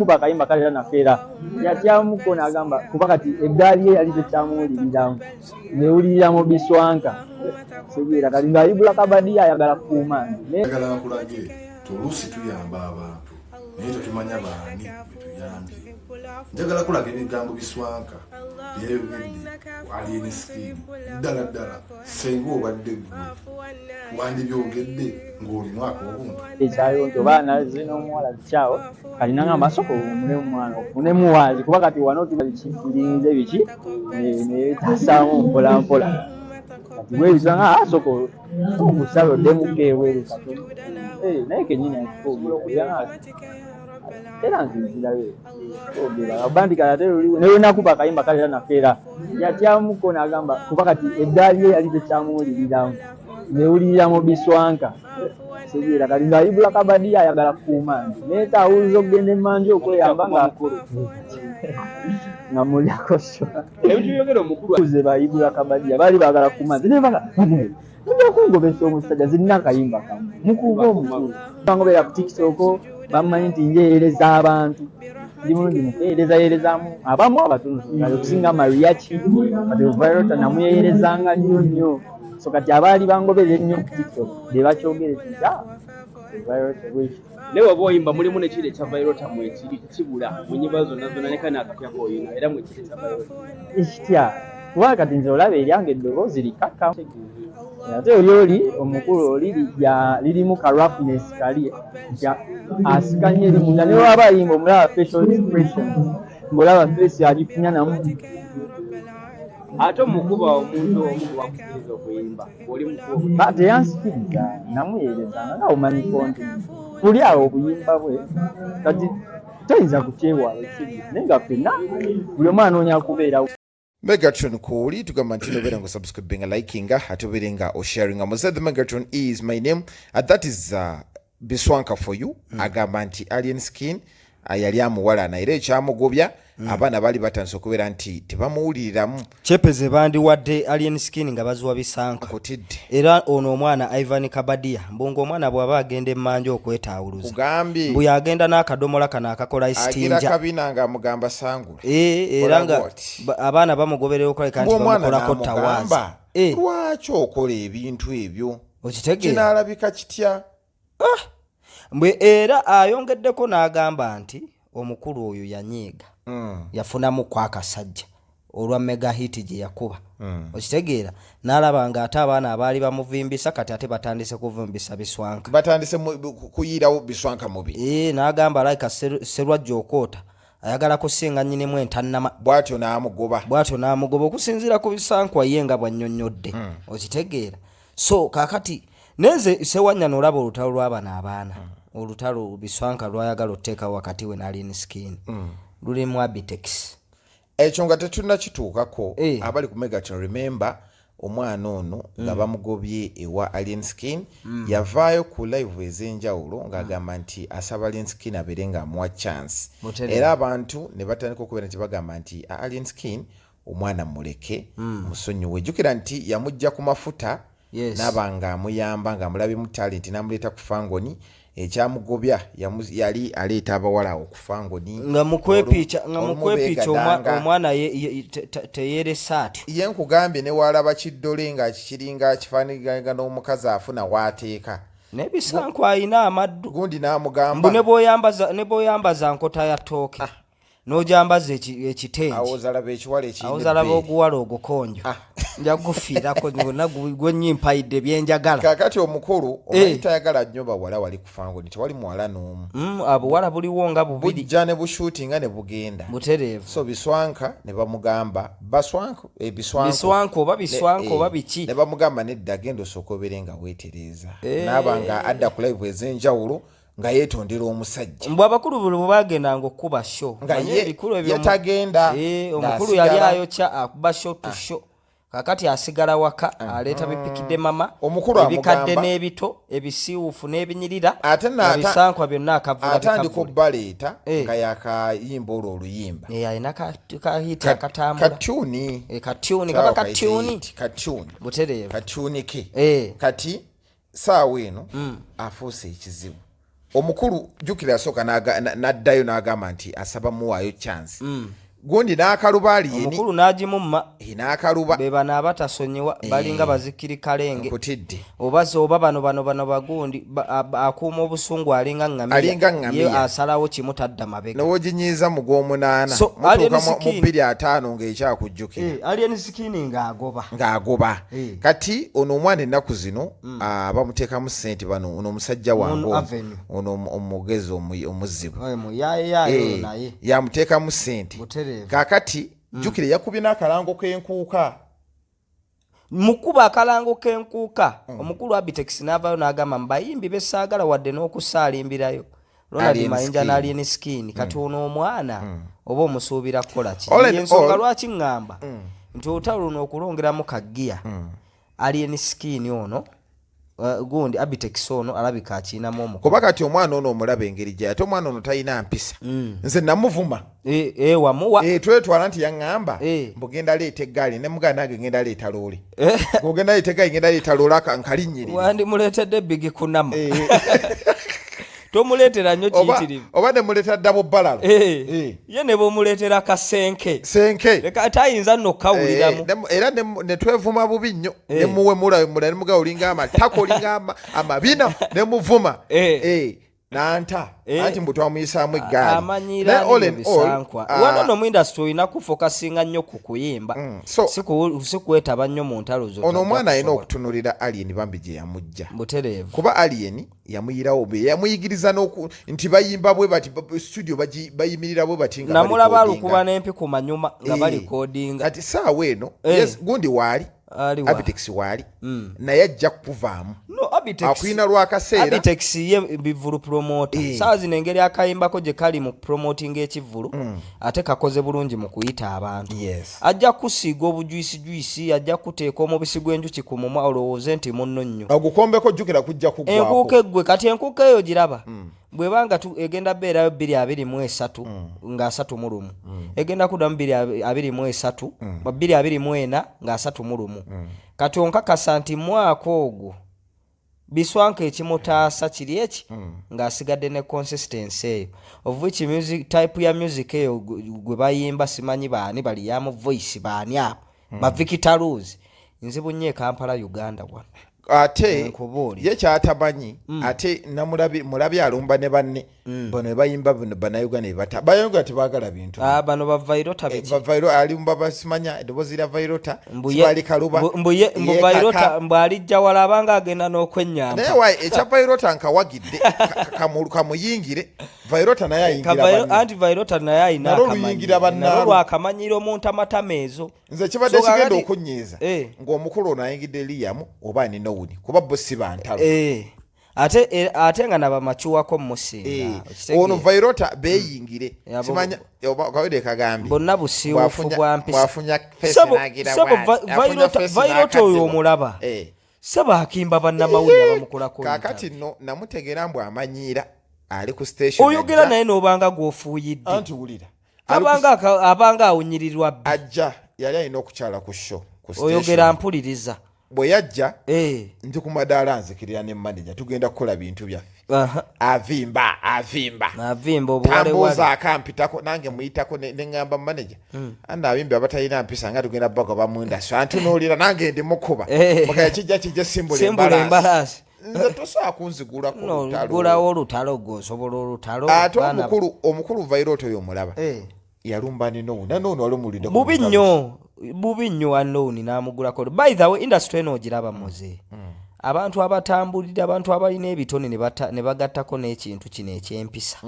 Kuba akayimba kale nafeera yatyamuko n'agamba kuba kati eggaali ye yali tekyamuwuliriramu, newulirira mu biswanka segeera kati ng'ayigula kabadi ayagala kukuuma nze. Njagala nkulage nti oluusi tuyamba abantu naye tetumanya baani betuyambye. Njagala kulaga ebigambo Biswanka byeyayogedde ku Alien Skin. Ddala ddala senga obadde ggwe wandibyogedde ng'olimu ak'obuntu? Ekyayo nti oba naze n'omuwala kikyawo kati nangamba sooka owummule mwana ofunemu waazi kuba kati wano tuba biki tulinze biki netasaamu mpola mpola kati bwebisa nga sooka okusala oddemuko ebweru katono. Naye kenyini akikoogera era nze nzirayo kwogera oba nti kati ate luli ne lwenakuba akayimba kale era nafeera yatyamuko n'agamba kuba kati eggaali ye yali tekyamuwuliriramu, newulirira mu biswanka segeera kati ng'ayigula kabadi ayagala kukuuma nze naye taawuluza okugenda emmanju okweyamba nga mulyako swa. Ebintu byogera omukulu. Ze bayigula kabadiya baali baagala kukuuma nze naye baga mujja kungobesa omusajja zirina akayimba kamu mukuba omukulu bangobera ku TikTok bamanyi nti njeereza abantu ndi mulungi mukuyeereza yeerezaamu abamu abatono okusinga mariachi. Kati Vyroota namuyeyerezanga nnyo nnyo, so kati abaali bangoberera ennyo ku TikTok be bakyogere nti ah, Vyroota bwekiti. Naye waba oyimba mulimu nekiri ekya Vyroota mwekiri tekibula mu nyimba zonna zonna ne kano akapya koyina era mwekiri ekya Vyroota. Ekitya kuba kati nze olaba eryange eddoboozi likaka ate oli omukulu oli lirimu ka roughness kali nti asikanye eri munda ne waba ayimba omulaba facial expression ng'olaba face agifunya namu. Ate omukuba omuntu omu gwebakukkiriza okuyimba oli mukuba? Teyansikiriza, namuyeerezanga nga omanyi content buli awo obuyimba bwe kati toyinza kukyewala ekiri naye nga ffenna buli omu anoonya kubeerawo. Megatron kwoli tugamba nti nobeera nga subscribinga, likinga, ate obeere nga osharinga. Muze the Megatron is my name. That is Biswanka for you. Agamba nti Alien Skin yali amuwalana era ekyamugobya abaana baali batandise okubeera nti tebamuwuliriramu. Chepe ze bandiwadde Alien Skin nga baziwa Bisanka. Kutidde. Era ono omwana Ivan Kabadia mbunga omwana bw'aba agenda emmanja okwetaawuluza kugambye mbu yagenda n'akadomola kano akakola agira istinja kabina ng'amugamba sangula. Eh, era nga bw'oti. Abaana bamugoberera okulabika nti Bw'omwana bamukolako tawaazi. n'amugamba lwaki okola ebintu ebyo Okitegeera? Kinaalabika kitya? Mbwe era ayongeddeko n'agamba nti omukulu oyo yanyiiga yafunamu ku akasajja olwa mega hit gye yakuba. Okitegeera? N'alaba nga ate abaana abaali bamuvimbisa kati ate batandise kuvimbisa Biswanka. Batandise kuyiirawo Biswanka mubi. Ee, n'agamba alabika Serwajja okwota ayagala kusinga nnyinimu entannama. Bw'atyo n'amugoba. Bw'atyo n'amugoba okusinziira ku Bisankwa ye nga bw'annyonnyodde. Okitegeera? So kaakati nenze Sewanyana olaba olutalo lw'abano abaana, olutalo Biswanka lwayagala otuteekawo wakati we n'Alien Skin lulimu Abitex. Ekyo nga tetunnakituukako, abali ku Megatron, remember omwana ono nga bamugobye ewa Alien Skin yavaayo ku live ez'enjawulo ng'agamba nti asaba Alien Skin abeere ng'amuwa chance. Era abantu ne batandika okubeera nti bagamba nti "Ah, Alien Skin omwana muleke, musonyiwe." Jjukira nti yamujja ku mafuta n'aba ng'amuyamba ng'amulabyemu talent n'amuleeta ku Fangoni. Ekyamugobya yali aleeta abawala awo ku Fangoni. Nga mukwepiica nga Olumu mukwepiica beegadanga. Omwana teyeresa atyo. Ye nkugambye ne waalaba kiddole nga kiringa kifaanagana n'omukazi afuna waateeka. N'ebisanku ayina amaddu. Gundi mbu n'amugamba ne bw'oyambaza nkota ya ttooke n'ojambaza ekitengi awoza laba ekiwala ekiyina awoza laba ebbeere. Oguwala ogukonjo nja kufiirako gwonna gwenyimpayidde byenjagala. Kaakati omukulu omanyi tayagala nnyo bawala wali ku Fangoni, tewali muwala n'omu. Abuwala buliwo nga bubiri. Bujja ne bushuutinga ne bugenda. Butereevu. So Biswanka ne bamugamba Baswanka, Biswanko. Biswanka oba Biswanka oba biki. Ne bamugamba nedda, genda osooka obeere nga weetereeza. Naaba nga adda ku live ez'enjawulo nga yeetondera omusajja. Mbu abakulu buli bwe bagendanga okukuba show nga Manyi ye ebikulu ebyo ye tagenda omukulu yali ng'asigala. ayokya akuba show to show, kakati asigala waka aleeta bipikidde mama Omukulu ebikadde amugamba- n'ebito ebisiiwuufu n'ebinyirira Ate nga bisankwa byonna akavula atandika bikavule. obbaleeta nga yakayimba olwo oluyimba. Alina kahiti akatambula. Katyuni. Katyuni kaba katyuni. Katyuni. Butereevu. Katyuni ke. Eh. Kati saawa eno afuuse ekizibu. Omukulu jjukira yasooka n'addayo n'agamba nti asaba muwaayo chance. Gundi n'akaluba Alien. Omukulu n'agimumma. Eh, n'akaluba. Be bano abatasonyiwa, balinga bazikiri kalenge. Nkutidde. Oba ze oba bano bano bano bagundi akuuma obusungu alinga ŋŋamiya. Alinga ŋŋamiya. Ye asalawo kimu tadda mabega. N'oginyiiza mu gw'omunaana. So, Mutuuka Alien mu Skin. 2050 ng'ekyakujjukira. Eh, Alien Skin ng'agoba. Ng'agoba. Eh. Kati ono omwana ennaku zino bamuteekamu ssente bano, ono omusajja Moon wange ono, Avenue. ono omugezi omuzibu. Oyo muyaaye oyo Eh, naye. yamuteekamu ssente. Butereevu. Kaakati jjukira yakubye n'akalango k'enkuuka. Mukuba akalango k'enkuuka. Omukulu Abitex n'avaayo n'agamba mbayimbi besaagala wadde n'okusaalimbirayo. Ronald Alien Mayinja Skin. ne Alien Skin. Kati ono omwana oba omusuubira kukola ki? All in Ensonga all lwaki ŋŋamba nti olutalo luno okulongeramu kagiya Alien Skin ono, gundi Abitex ono alabika akirinamu omukono. Kuba kati omwana ono omulaba engeri gy'ali, ate omwana ono talina mpisa. Nze namuvuma. Wamuwa. Twetwala nti yaŋŋamba mbu genda leeta eggaali, ne mugamba nange ngenda leeta loole. Ng'ogenda leeta eggaali, ngenda leeta loole nkalinnyirire. Wandimuleetedde bigi kunama. Tomuleetera nnyo kiyitirivu. Oba ne muleeta double barrel. Ye ne bw'omuleetera kasenke. Senke. Leka tayinza nno kukawuliramu. Era ne twevuma bubi nnyo. Ne muwemula, ne mugamba olinga amatako, olinga amabina, ne muvuma. Nanta. Anti mbu twamuyisaamu eggaali. Amanyiira Naye all ani in all, bisankwa. Wano no mu industry olina kufokasinga nnyo ku kuyimba. So, Si kwetaba nnyo mu ntalo zo. Ono omwana alina okutunulira Alien bambi gye yamujja. Butereevu. Kuba Alien yamuyirawo be, yamuyigiriza nti bayimba bwe bati, studio bayimirira bwe bati nga Namulaba balikodinga. alukuba n'empi ku manyuma nga balikodinga. Kati saawa eno, yes, gundi waali. Ali wa? Abitex waali. Naye ajja kukuvaamu. No, Abitex. Akulina lw'akaseera. Abitex ye bivulu promoter. Saawa zino engeri akayimbako gye kali mu promoting ekivvulu, ate kakoze bulungi mu kuyita abantu. Ajja kusiiga obujuisijuisi, ajja kuteeka omubisi gw'enjuki ku mumwa olowooze nti munno nnyo. Ogukombeko jjukira kujja kuggwako. Enkuuka eggwe, kati enkuuka eyo giraba. Bw'ebanga egenda beerayo bbiri abiri mu esatu, nga asatu mu lumu. Egenda kuddamu bbiri abiri mu esatu, bbiri abiri mu ena, nga asatu mu lumu. Kati onkakasa nti mwaka ogwo biswanka ekimutaasa kiri eki ng'asigadde ne consistency eyo, of which music type ya music eyo gwe bayimba simanyi baani bali yamu voice baani abo ba Victor Rose, nzibu nnyo e Kampala Uganda wano. Ate Nkubuulira. ye kyatamanyi, ate mulabi alumba ne banne. Bano ne bayimba bano bannayuganda ne bata. Bannayuganda tebaagala bintu. Bano ba Vairota biki? Ba Vairo, alumba basimanya eddoboozi lya Vairota, Mbu sibali Kaluba, mbu ye, mbu ye Vairota, kaka. mbu alijja wala abanga agenda n'okwennyamba. Naye wayi, ekya Vairota nkawagidde, kamuyingire. Vairota naye ayingira banne. Anti Vairota naye alina Nalwo akamanyiiro. luyingira bannaalwo. Nalwo lwakamanyiro mu ntamatama ezo. Nze kibadde So kigenda kakati okunnyiiza ng'omukulu ono ayingidde Liam oba ani Nowuni, kuba bo si bantalo. Ate nga nabamacuwako musinga. Okitegeera? Ono Vairota beeyingire. Abo Simanya, oba Kawede kagambye. Bonna busiiwuufu bwa mpisa. Bw'afunya face n'agira Sebo, bw'ati. Afunya face Vairota oyo n'akaddiwa. omulaba. Sebo akimba bannamawulire abamukolako Kaakati interview. nno namutegeera mbu amanyiira ali ku station Oyogera ajja. naye n'obanga gw'ofuuyidde. Anti wulira. Abanga awunyirirwa bbi. Ajja, yali alina okukyala ku show, ku station. Oyogera mpuliriza. Bwe yajja, ndi ku madaala nzikirira ne manager, tugenda kukola bintu byaffe. Avimba, avimba. Avimba obuwale Tambuuza wale. akampitako, nange muyitako ne ŋŋamba manager. Anna abimbi abatalina mpisa nga tugenda bagoba mu industry. Antunuulira nange ndi mukuba. Mukaya kijja kijja simbula Simbula embalaasi. embalaasi. Nze tosobola kunzigulako No, lutalo. gulawo olutalo gwe osobola olutalo. Ate Baana omukulu Vairota oyo omulaba. Yalumba nino, nano ono wali omulidde ku Bubi lutalo. nnyo, bubi nnyo unknown n'amugulako. By the way, industry eno ogiraba muze. Abantu abatambulira, abantu abalina ebitone ne bagattako n'ekintu kino eky'empisa.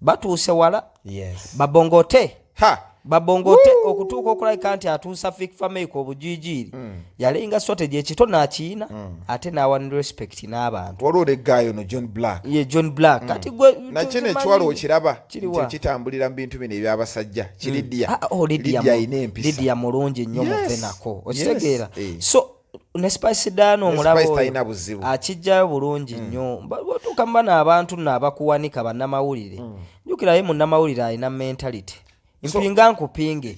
Batuuse wala. Babongote. Babongote okutuuka okulabika nti atuusa Fik Fameica obujiijiiri. Yalinga strategy ekitone akiyina, ate n'awa ne respect n'abantu. Waliwo ne guy ono John Black. Ye John Black. Kati gwe Na kino tukimanyi ekiwala okiraba Kiriwa? nti kitambulira mu bintu bino eby'abasajja. Ki Lydia. Oh, Lydia Lydia alina empisa. Lydia mulungi nnyo muve nako. Okitegeera? So ne Spice Diana Ne omulaba Spice oyo talina buzibu. akijjayo bulungi nnyo. Bw'otuuka mu bano abantu nno abakuwanika bannamawulire. Jjukira ye munnamawulire alina mentality. Mpinga nkupinge.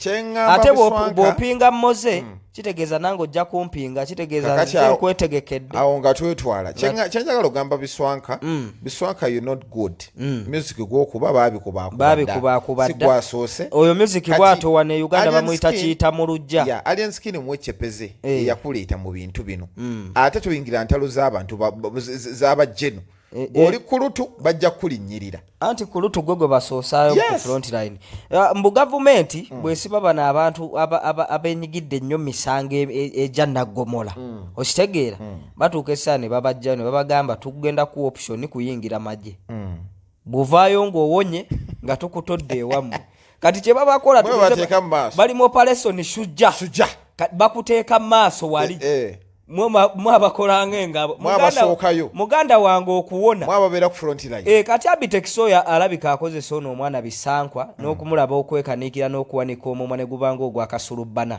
Ate bw'opinga Moze hmm. kitegeeza nange ojja kumpinga, kitegeeza nze nkwetegekedde. Awo nga twetwala. Kyenjagala ogamba Biswanka, hmm. Biswanka you not good. Hmm. Music gwokuba babikubakuba sigwasoose. Oyo music bwatowa ne Uganda bamuyita kiyita mu lujja. Alien Skin mwekyepeze eh. Eyakuleeta mu bintu bino. Ate tuyingira ntalo z'abantu z'abajjeno. Eh, eh. Oli kulutu bajja kukulinnyirira. Anti kulutu gwe gwe basoosaayo ku front line. Eh, mbu gavumenti bwesiba bano abantu abenyigidde ennyo misango egya naggomola, okitegeera, batuuka essaawa ne babajjayo ne babagamba tugenda ku option kuyingira magye, bw'ovaayo ng'owonye nga tukutodde ewammwe. Kati kye babakola, bali mu operation Shujja, bakuteeka mu maaso wali, mwe abakolanga engabo. Mwabasookayo. Muganda wange okuwona. Mwababeera ku front line. Kati Abitex oyo alabika akozesa ono omwana Bisankwa n'okumulaba okwekaniikira n'okuwanika omumwa ne gubanga ogwakasulubbana.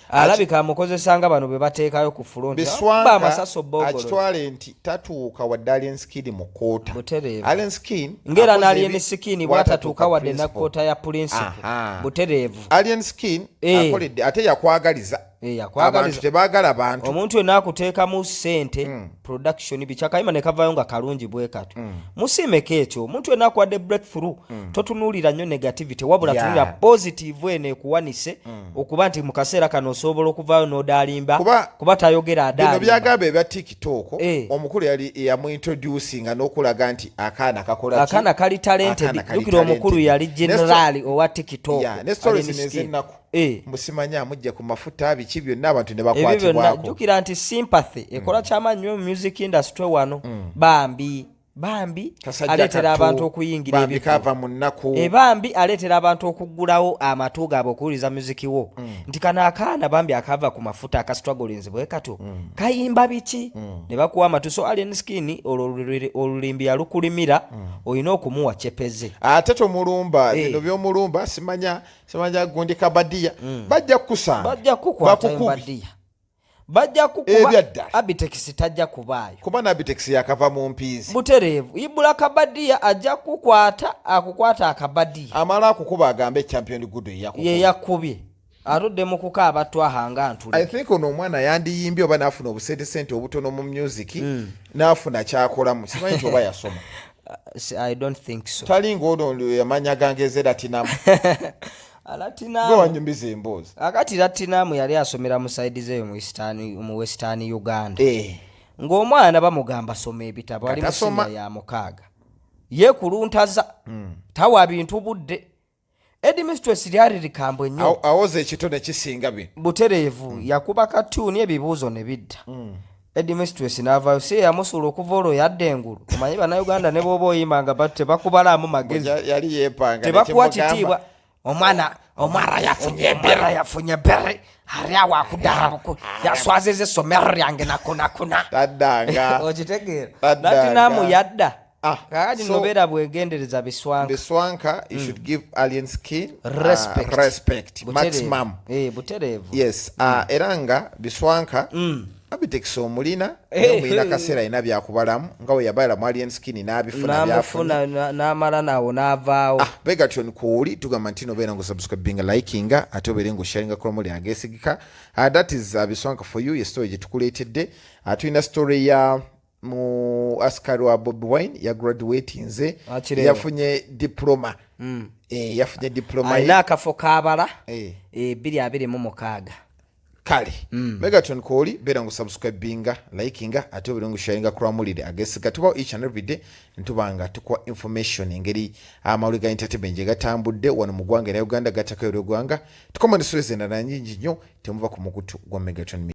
Alabika amukozesa nga bano be bateekayo ku front. Biswanka amasasi obogolo. Akitwale nti tatuuka wadde Alien Skin mu koota. Butereevu. Alien Skin Ngera akoze n'Alien Skin bw'atatuuka wadde na principal. koota ya principal. Butereevu. Alien Skin akoledde ate yakwagaliza. Yakwagaliza. Abantu tebaagala bantu. Omuntu yenna akuteekamu ssente, production biki, akayima ne kavaayo nga kalungi bwe katyo, musiimeko ekyo. Omuntu yenna akuwadde breakthrough, totunuulira nnyo negativity, wabula tunuulira positive eno ekuwanise okuba nti mu kaseera kano osobola okuvaayo n'odaalimba, kuba tayogera bino adaalimba. Byagamba ebya TikTok, omukulu yali yamuintroducinga n'okulaga nti akaana kakola ki? Akaana kali talented. Akaana kali Jjukira omukulu talented. yali general owa TikTok. Yeah, ne stories Alien Skin. nez'ennaku mbusimanya amujja ku mafuta biki byonna abantu ne Ebyo byonna bakwatibwako. Jjukira nti sympathy ekola kyamaanyi nnyo mu music industry wano. Bambi bambi Kasajja aleetera kattu, abantu okuyingira bambi ebifo. Kava mu nnaku. Bambi aleetera abantu okuggulawo amatu gaabwe okuwuliriza muziki wo, nti kano akaana bambi akava ku mafuta akastrugglinze bwe katyo kayimba biki, ne bakuwa amatu. So Alien Skin olwo olulimbi yalukulimira, olina okumuwa kyepeze. Ate tomulumba. Bino byomulumba simanya simanya gundi kabadiya bajja kukusanga. Bajja kukukwata. Bakukubi. Embadiya bajja kukuba. Ebyaddala. Abitex tajja kubaayo. Kuba nabitex yakava mu mpiizi. Butereevu, Ibula Kabadiya ajja kukwata, akukwata akabadiya. Amala akukuba agambe Champion Gudo yeyakukuba. Ye yakubye atudde mu kukaaba twahanga ntule. I think ono omwana yandiyimbye oba n'afuna obusente obutono mu music, n'afuna kyakolamu. Simanyi nti oba yasoma. I don't think so. Tali ngaono yamanya gange ezeratinamu gwe. Latinamu. Wanyumiza emboozi. Akati Latinamu yali asomera mu side zeeyo mu mu Western Uganda, ng'omwana bamugamba soma ebitabo, ali mu Katasoma. siniya ya 6, yeekuluntaza, tawa bintu budde. Headmistress lyali likambwe nnyo. Awoza ekitone kisinga bino. Butereevu, yakuba katuuni ebibuuzo ne bidda. Headmistress n'avaayo, si yeyamusuula okuva olwo yadda engulu. Omanyi Bannayuganda ne bw'oba oyimba nga tebakubalaamu magezi. Yali yeepanga. Tebakuwa nekimugamba, kitiibwa. Omwana yafunye bere ali awo akuddabuku yaswaziza essomero lyange nakunakuna. Taddanga. Okitegeera? Taddanga. Latinamu yadda. Ah, Kakati nobeera bwegendereza, Biswanka. Biswanka, you should give Alien Skin Respect. respect. Butereevu. Maximum. Butereevu. Yes, era nga Biswanka, Abitex omulina, naye omulina kaseera alina byakubalamu nga we yabalira mu Alien Skin n'abifuna byafuna. N'amufuna n'amala naawo n'avaawo. Ah, Begatron kwoli tugamba nti nobeera nga osubscribinga, likinga, ate obeere nga osharinga kulomuli ageesigika. That is Biswanka for you, ye story gye tukuleetedde. Tulina story ya mu askari wa Bobi Wine ya graduatinze. Akireba. Yafunye diploma, yafunye diploma ye. Alina akafo kabala 2026. Kale Megaton kwoli beera nga osubscribinga, likinga, ate obeere nga osharinga kulwamulire agesiga. Tubawo each and every day ntuba nga tukuwa information engeri amawulire ga entertainment gye gatambudde wano mu ggwanga era Uganda gatako erw'eggwanga. Tukoma ne stories endala nyingi nnyo. Temuva ku mukutu gwa Megaton.